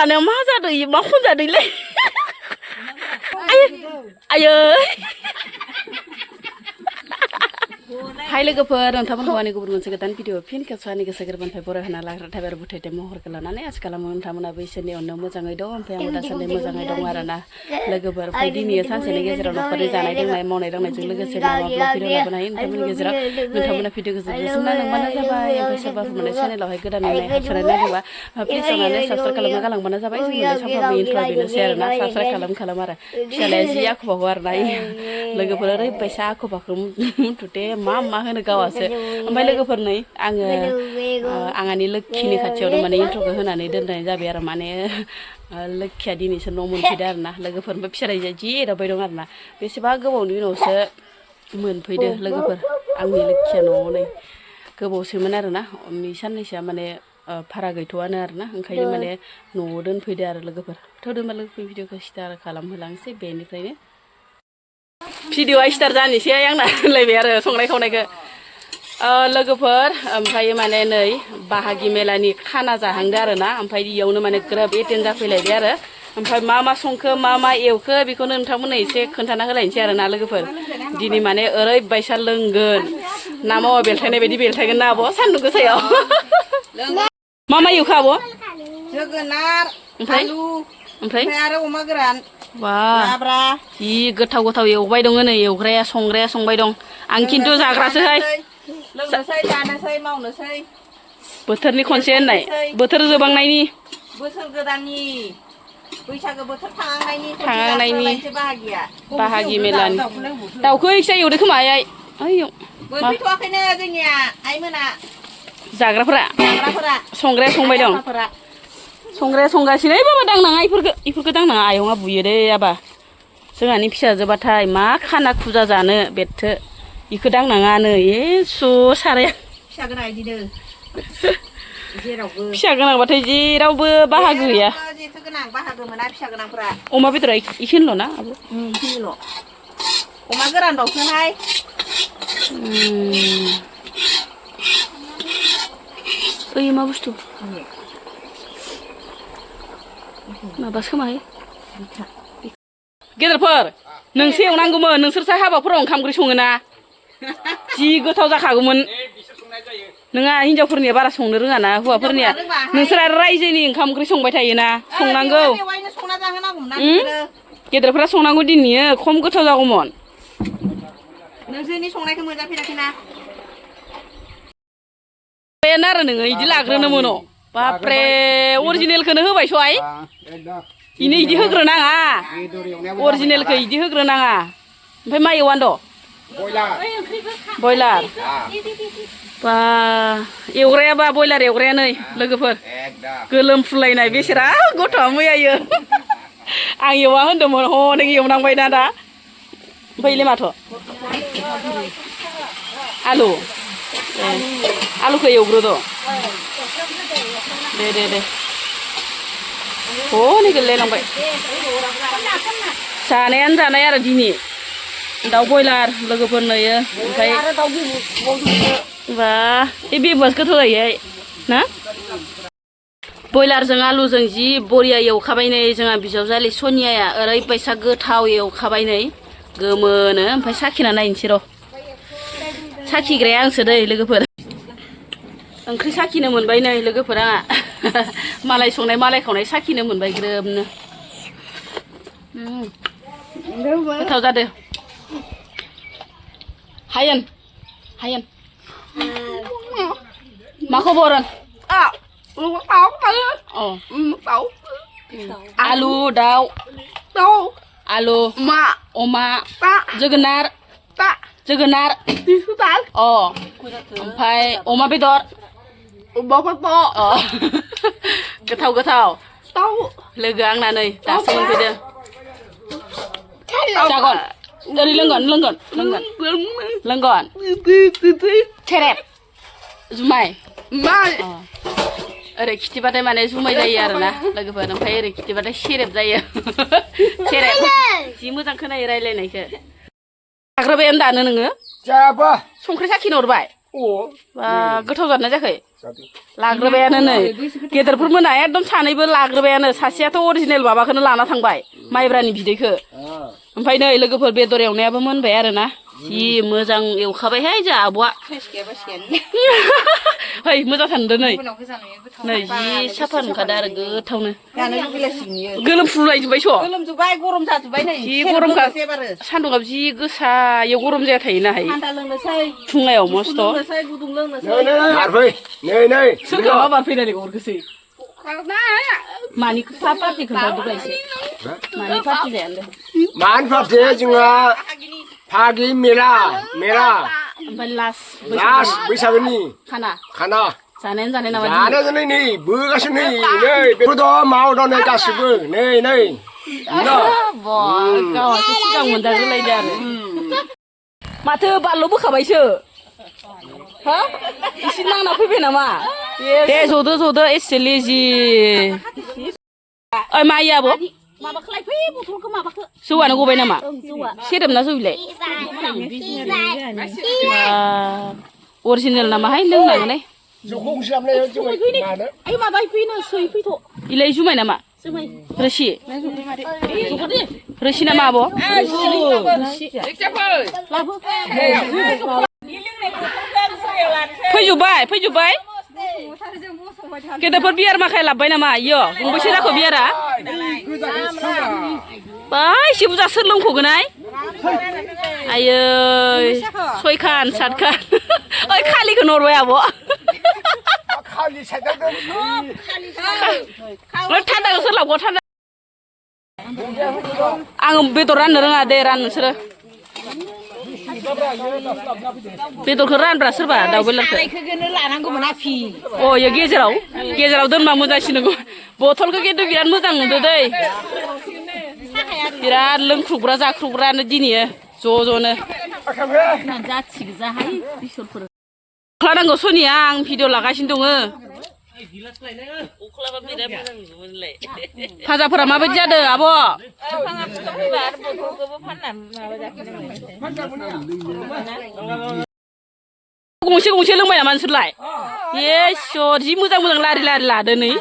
लानायाव मा जादों मा खनजादोंलै आयै हाय लोगोफोर नोंथांमोनखौ आंनि गुबुन मोनसे गोदान भिडिअ फिन खेबसेआनि गोसो गोरबोनिफ्राय बरायहोना लाग्रा थाबाय बुथायदो महरखौ लानानै आथिखालाव नोंथांमोनाबो इसोरनि अननायाव मोजाङै दं ओमफ्राय आंबो दासान्दि मोजाङै दं आरोना लोगोफोर ओमफ्राय दिनै सानसेनि गेजेराव न'खरनि जानाय लोंनाय मावनाय दांनायजों लोगोसे मा मा ब्लग भिडिअ लाबोनो हायो नोंथांमोननि गेजेराव नोंथांमोना भिडिअखौ जोबजासिम नायलांबानो जाबाय ओमफ्राय सोरबाफोर माने चेनेलावहाय गोदान हाबसोनाय नायदोंबा प्लिज अननानै साबस्क्राइब खालामना गालांबानो जाबाय जोंनि सानफ्रामबो इन्ट्र'आ बेनोसै आरोना साबस्क्राइब खालाम आरो फिसालाया जि आखु फाखु आरोना लोगोफोर ओरैबायसा आखु फाखु मुथुथे मा होनो गावासो ओमफ्राय लोगोफोर नै आङो आंनि लोक्षिनि खाथियावनो माने इन्ट्र'खौ होनानै दोननाय जाबाय आरो माने लोक्षिया दिनैसो न' मोनफैदो आरोना लोगोफोर ओमफ्राय फिसालाया जि एदावबाय दं आरोना बेसेबा गोबावनि उनावसो मोनफैदो लोगोफोर आंनि लोक्षिया न'आव नै गोबावसोमोन आरोना साननैसोआ माने भारा गैथ'आनो आरोना ओंखायनो माने न'आव दोनफैदो आरो लोगोफोर थौदोंबा लोगोफोर भिडिअखौ स्टार्ट खालामहोलांसै बेनिफ्रायनो भिडिअआ स्टार्ट जानोसै आंना होनलायबाय आरो संनाय खावनायखौ लोगोफोर ओमफ्राय माने नै बाहागि मेलानि खाना जाहांदो आरोना ओमफ्राय इयावनो माने ग्रोब एटेन्ड जाफैलायबाय आरो ओमफ्राय मा संखो मा एवखो बेखौनो नोंथांमोननो एसे खोन्थाना होलायनोसै आरोना लोगोफोर दिनै माने ओरैबायसा लोंगोन ना मावा बेलथायनाय बायदि बेलथायगोन ना आब' सान्दुं गोसायाव मा एवखो आब' जोगोनार आलु ओमफ्राय आरो अमा गोरान बा जि गोथाव एवबाय दङ नै एवग्राया संग्राया संबाय दं आं खिन्थु जाग्रासोहाय लोंनोसै जानोसै मावनोसै बोथोरनि खनसे होननाय बोथोर जोबांनायनि बोसोर गोदाननि बैसागो बोथोर थांहांनायनि बाहागि मेलानि दाउखौ इसे एवदो खोमा आइ मोनफैथ'वाखैनो जोंनिया आइमोना जाग्राफोरा संग्राया संबाय दं संग्राया संगासिनो बाबा दांनाङा इफोरखौ दांनाङा आयंआ बुयो दे आबा जोंहानि फिसाजोबाथाय मा खाना खुजा जानो बेथो इखौ दांनाङानो सु साराया फिसा गोनां इदिनो जेरावबो फिसा गोनांबाथाय जेरावबो बाहागो गैया जेथो गोनां बाहागो मोना फिसा गोनांफोरा अमा बेदरा इखिनिल' ना आब' इखिनिल' अमा गोरान बावसोहाय ओइ मा बुस्थु माबासो खोमाहाय गेदेरफोर नोंसो एवनांगौमोन नोंसोरसो हाबाफोराव ओंखाम ओंख्रि सङोना जि गोथाव जाखागौमोन नोंहा हिनजावफोरनिया बारा संनो रोङाना हौवाफोरनिया नोंसोर आरो रायजोनि ओंखाम ओंख्रि संबाय थायोना संनांगौ गेदेरफोरा संनांगौ दिनैयो खम गोथाव जागौमोन नोंसोरनि संनायखौ मोनजाफेराखैना बेनो आरो नोङो इदि लाग्रोनो मोनो बाप्रे अरिजिनेलखौनो होबाय सय इनो इदि होग्रोनाङा अरिजिनेलखौ इदि होग्रोनाङा ओमफ्राय मा एवान द' बयलार बा एवग्रायाबा बयलार एवग्राया नै लोगोफोर गोलोमफ्रुलायनाय बेसेरा गथ'आ मैयायो आं एवा होनदोंमोन नों एवनांबाय ना दा ओमफ्राय इलाय माथो आलुखौ एवग्रोद' दे नै गोलैलांबाय जानायानो जानाय आरो दिनै दाउ बयलार लोगोफोर नुयो ओमफ्राय बा बेबस गोथाव जायो ना बयलारजों आलुजों जि बरिया एवखाबाय नै जोंहा बिजावजालि सनियाया ओरैबायसा गोथाव एवखाबाय नै गोमोनो ओमफ्राय साखिना नायनोसै र' साखिग्राया आंसो दै लोगोफोर ओंख्रि साखिनो मोनबाय नै लोगोफोर आंहा मालाय संनाय मालाय खावनाय साखिनो मोनबाय ग्रोबनो गोथाव जादो हायेन मा खबर आलु दाउ आलु अमा जोगोनार ओमफ्राय अमा बेदर गोथाव लोगो आंना नै दासो मोनफैदो जागोन ओरै लोंगोन सेरेब जुमाय ओरै खिथिबाथाय माने जुमाय जायो आरोना लोगोफोर ओमफ्राय ओरै खिथिबाथाय सेरेब जायो सेरेब जि मोजां खोनायो रायलायनायखौ जाग्रोबायानो दानो नोङो संख्रि साखिनो हरबाय बा गोथाव जादोंना जायाखै लाग्रोबायानो नै गेदेरफोर मोना एकदम सानैबो लाग्रोबायानो सासेयाथ' अरिजिनेल माबाखौनो लाना थांबाय माइब्रानि बिदैखौ ओमफ्राय नै लोगोफोर बेदर एवनायाबो मोनबाय आरोना जि मोजां एवखाबायहाय जोंहा आब'आ है मोजां सानदों नै जि साफा नुखादों आरो गोथावनो गोलोमफ्रुलायजोब्बाय स' गोलोमजोब्बाय गरम जाजोब्बाय नै जि गरमखा सान्दुंआबो जि गोसायाव गरम जाया थायोना हाय फुंनायाव मस्थ' गुदुं लोंनोसै सोरखौ माबा फैनानै अरखोसै मानि पार्टि खोन्थादों एसे मानि पार्टि जायानो मानि पार्टि जोंहा फागि मेला ओमफ्राय लास्ट बैसागोनि खाना जानाय नामा जानाय नै बोगासिनो नै बेखौथ' माव दं नै गासिबो नै गावहासो सिगां मोनजाग्रोलायदो आरो माथो बानलु बोखाबायसो हा इसे नांना फैबाय नामा दे जदो एसे लेजि ओइ माइ आब' माबाखौलाय फै बथलखौ माबाखौ जौआनो गबाय नामा सेरेबना जौ बिलाय अरिजिनेल नामाहाय लोंनांगोन ओइ माबा फैनो सै फैथ' इलाय जुमाय नामा रोसि नामा आब' फैजोब्बाय गेदेरफोर बियार माखाय लाबबाय नामा इयो गंबेसे जाखो बियारा एसे बुरजा सोर लोंख'गोनहाय आयै 6 खान 7 खान ओइ खालिखौ हरबाय आब' थान्दाखौ सोर लाबगौ थान्दा आं बेदर राननो रोङा दे रान नोंसोरो बेदरखौ रानब्रा सोरबा दाउ बेदरखौ लानांगौमोन आफि अ इयो गेजेराव दोनबा मोजांसिन नंगौ बथलखौ खिन्थु बिराद मोजां नुदो दै बिराद लोंख्रुबग्रा जाख्रुबग्रानो दिनै ज'नो जाथि गोजाहाय बिसरफोर नांगौ सोनिया आं भिडिअ लागासिनो दङ फाजाफोरा माबायदि जादों आब' गंसे लोंबाय नामा नोंसोरलाय इसर जि मोजां लारि लादो नै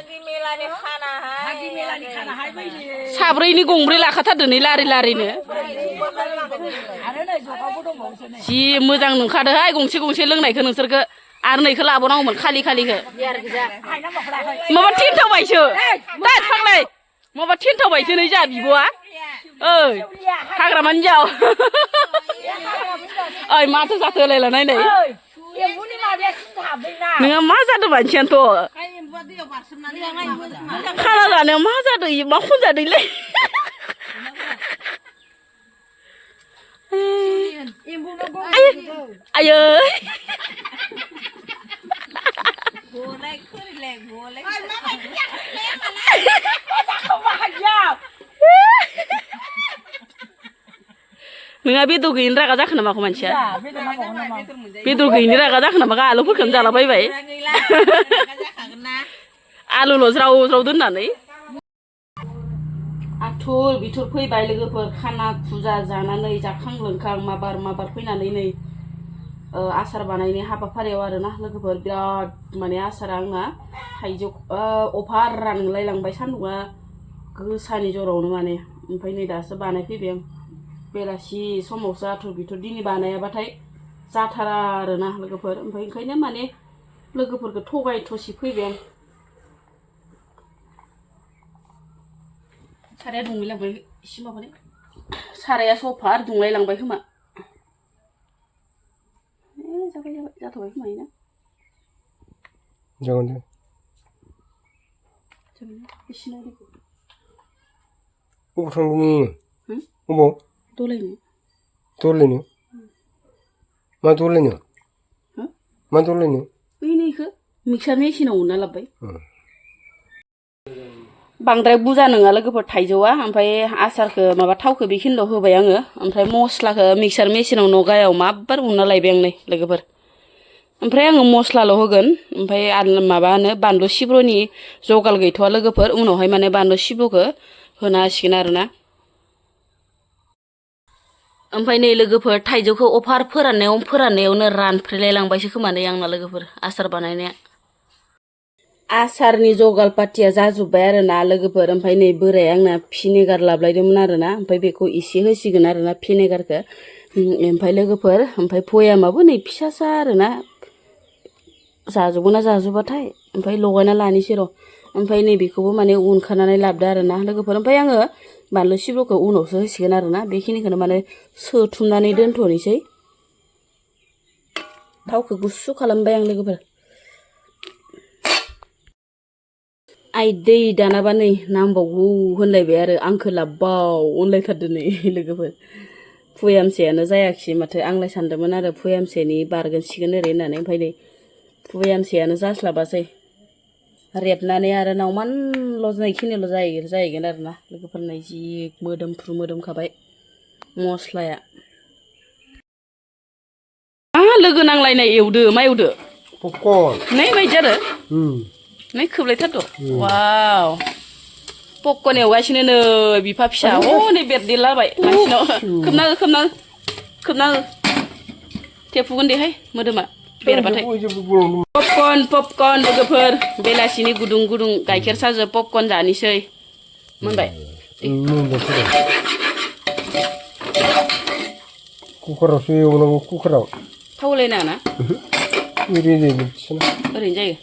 साब्रैनि गंब्रै लाखाथारदो नै लारिनो जि मोजां नुखादोहाय गंसे लोंनायखौ नोंसोरखौ आरो नैखौ लाबावनांगौमोन खालिखौ माबा थिनथावबायसो फाग्लाय माबा थिनथावबायसो नै जा बिब'आ ओइ हाग्रामानि जाव ओइ माथो जाखो होलायलानाय नै नोंहा मा जादों मानसियानोथ' खाना जानायाव मा जादों मा खनजादोंलै आयै नोंहा बेदर गैयिनि रागा जाखो नामाखौ मानसिया बेदर गैयिनि रागा जाखो नामा आलुफोरखौनो जालाबायबाय आलुल' ज्राव दोननानै आथुर बिथुर फैबाय लोगोफोर खाना फुजा जानानै जाखां लोंखां माबार फैनानै नै आसार बानायनाय हाबाफारियाव आरोना लोगोफोर बिराद माने आसारा आंना थाइजौ अभार रानलायलांबाय सान्दुंआ गोसानि जरावनो माने ओमफ्राय नै दासो बानायफैबाय आं बेलासि समावसो आथुर बिथुर दिनै बानायाबाथाय जाथारा आरोना लोगोफोर ओमफ्राय ओंखायनो माने लोगोफोरखौ थगाय थसि फैबाय आं साराया दुंलायलांबाय एसे माबानाय साराया सफा दुंलायलांबाय खोमा जाबाय जाथ'बाय खोमा ना जागोन दे एसे नायदो अबाव थांदों नोङो अबाव दलायनो मा दलायनो बैनिखौ मिक्सार मेसिनाव उनना लाबोबाय बांद्राय बुरजा नङा लोगोफोर थाइजौआ ओमफ्राय आसारखौ माबा थावखौ बेखिनिल' होबाय आङो ओमफ्राय मस्लाखौ मिक्सार मेसिनाव नगायाव माबार उनना लायबाय आं नै लोगोफोर ओमफ्राय आङो मस्लाल' होगोन ओमफ्राय माबानो बानलु सिब्र'नि जगाल गैथ'वा लोगोफोर उनावहाय माने बानलु सिब्र'खौ होना होसिगोन आरोना ओमफ्राय नै लोगोफोर थाइजौखौ अभार फोराननायावनो रानफ्रेलायलांबायसो खोमा नै आंना लोगोफोर आसार बानायनाया आसारनि जगाल पातिया जाजोब्बाय आरो ना लोगोफोर ओमफ्राय नै बोराया आंना भिनेगार लाबलायदोंमोन आरो ना ओमफ्राय बेखौ एसे होसिगोन आरो ना भिनेगारखौ ओमफ्राय लोगोफोर ओमफ्राय भयामाबो नै फिसासा आरो ना जाजोबगोन ना जाजोबाथाय ओमफ्राय लगायना लानोसै र' ओमफ्राय नैबेखौबो माने उनखानानै लाबोदो आरो ना लोगोफोर ओमफ्राय आङो बानलु सिब्रुखौ उनावसो होसिगोन आरो ना बेखिनिखौनो माने सोथुमनानै दोनथ'नोसै थावखौ गुसु खालामबाय आं लोगोफोर आइ दै दानाबा नै नांबावगौ होनलायबाय आरो आंखौ लाबबाव होनलायथारदो नै लोगोफोर भयामसेयानो जायाखिसै माथो आंलाय सानदोंमोन आरो भयामसेनि बारगोनसिगोन ओरै होननानै ओमफ्राय नै भयामसेयानो जास्लाबासै रेबनानै आरो नावमानल' जानायखिनिल' जाहैगोन आरो ना लोगोफोरना जि मोदोमफ्रु मोदोमखाबाय मस्लाया लोगो नांलायनाय एवदो मा एवदो पपकर्न नै बायदि आरो नै खोबलायथारद' वाव पपकर्न एवगासिनो नै बिफा फिसा नै बेरदेरलाबाय मानसिनाव खोबना हो थेफुगोन देहाय मोदोमा बेरबाथाय पपकर्न लोगोफोर बेलासिनि गुदुं गुदुं गाइखेर साजों पपकर्न जानोसै मोनबाय कुकारावसो एवनांगौ कुकाराव थाव होलायनाङा ना ओरैनो जायो